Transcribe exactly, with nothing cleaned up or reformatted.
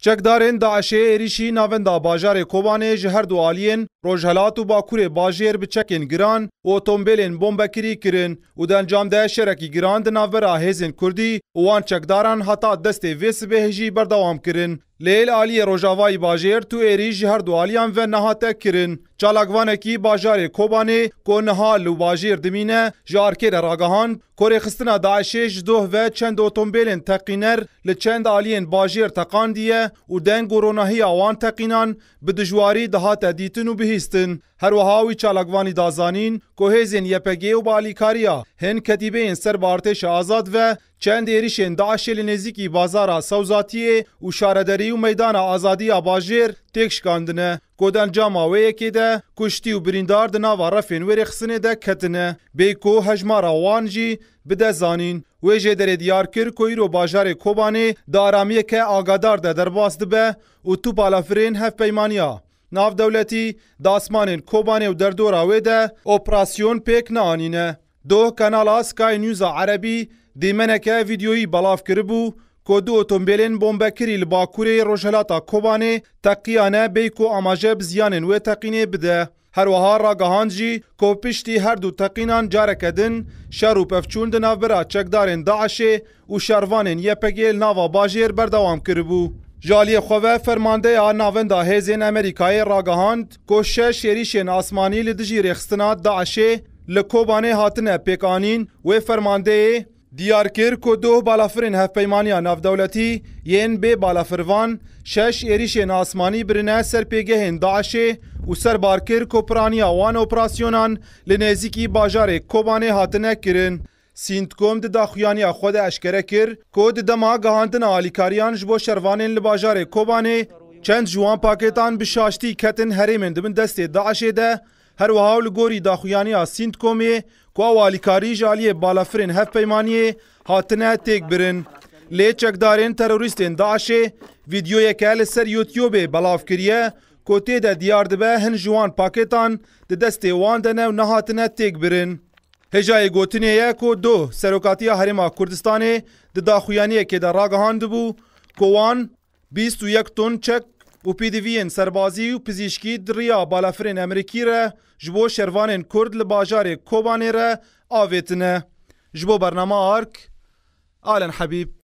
Çekdarên DAIŞê êrîşî navenda bajarê Kobanê ji her du aliyên Rojhelat û Bakurê bajêr bi çekên giran û otombêlên bombekirî kirin û di encam de şerekî giran di navbera hêzên Kurdî û wan çekdaran heta destê vê sibehê jî berdewam kirin. Lê li aliyê rojavayî bajêr tu êrîş ji her du aliyan ve nehate kirin. Çalakvanekî bajarê Kobanê ku niha li bajêr dimîne, ji arkê re ragihand ku rêxistina DAIŞê ji doh ve çend otombêlên teqîner li çend aliyên bajêr teqandiye û deng û ronahiya wan teqînan bi dijwarî dihate dîtin û bihîstin. Her wiha wî çalakvanî da zanîn ku hêzên YPG û bi alîkariya hin ketîbeyên ser bi artêşa azad ve çend êrîşên DAIŞê li nêzîkî bazara Sewzatiyê û şarederî û meydana azadî ya bajêr têk şikandine, ku di encama wê yekê de kuştî û birîndar di nava refên wê rêxistinê de ketine, bê ku hejmara wan jî bide zanîn. Wê jê derê diyar kir ku îro bajarê Kobanê di aramiyeke agadar de derbas dibe û tu balafirên hevpeymaniya navdewletî di asmanên Kobanê û derdora wê de operasyon pêk neanîne. Doh kanala Sky News a Erebî dîmeneke vîdyoyî belav kiribû ku du otombêlên bombekirî li bakurê rojhelata Kobanê teqiyane, bê ku amaje bi ziyanên wê teqînê bide. Her wiha ragihand jî ku piştî her du teqînan careke din şer û pevçûn di navbera çekdarên DAIŞê û şervanên YPG li nava bajêr berdewam kiribû. Ji aliyê xwe ve fermandeya Navenda Hêzên Amerîkayê ragihand ku şeş êrîşên asmanî li dijî rêxistina DAIŞê li Kobanê hatine pêkanîn. Wê fermandeyê diyar kir ku doh balafirên hevpeymaniya navdewletî yên bê balafirvan şeş êrîşên asmanî birine ser pêgehên DAIŞê û serbar kir ku piraniya wan operasyonan li nêzîkî bajarê Kobanê hatine kirin. Sîntkom di daxuyaniya xwe de eşkere kir ku di dema gihandina alîkariyan ji bo şervanên li bajarê Kobanê, çend ji wan pakêtan bi şaştî ketin herêmên di bin destê DAIŞê de. Her wiha û li gorî daxuyaniya Sîntkomê ku ew alîkarî ji aliyê balafirên hevpeymaniyê hatine têk birin. Lê çekdarên terorîstên DAIŞê vîdyoyeke li ser YouTubeê belav kiriye ku tê de diyar dibe hin ji wan pakêtan di destê wan de ne û nehatine têk birin. Hêjayê gotinê ye ku doh Serokatiya Herêma Kurdistanê di daxuyaniyekê de ragihandibû ku wan bîst û yek ton çek û pêdiviyên serbazî û pizîşkî di riya balafirên Amerîkî re ji bo şervanên Kurd li bajarê Kobanê re avêtine. Ji bo bernama Ark, Alen Hebîb.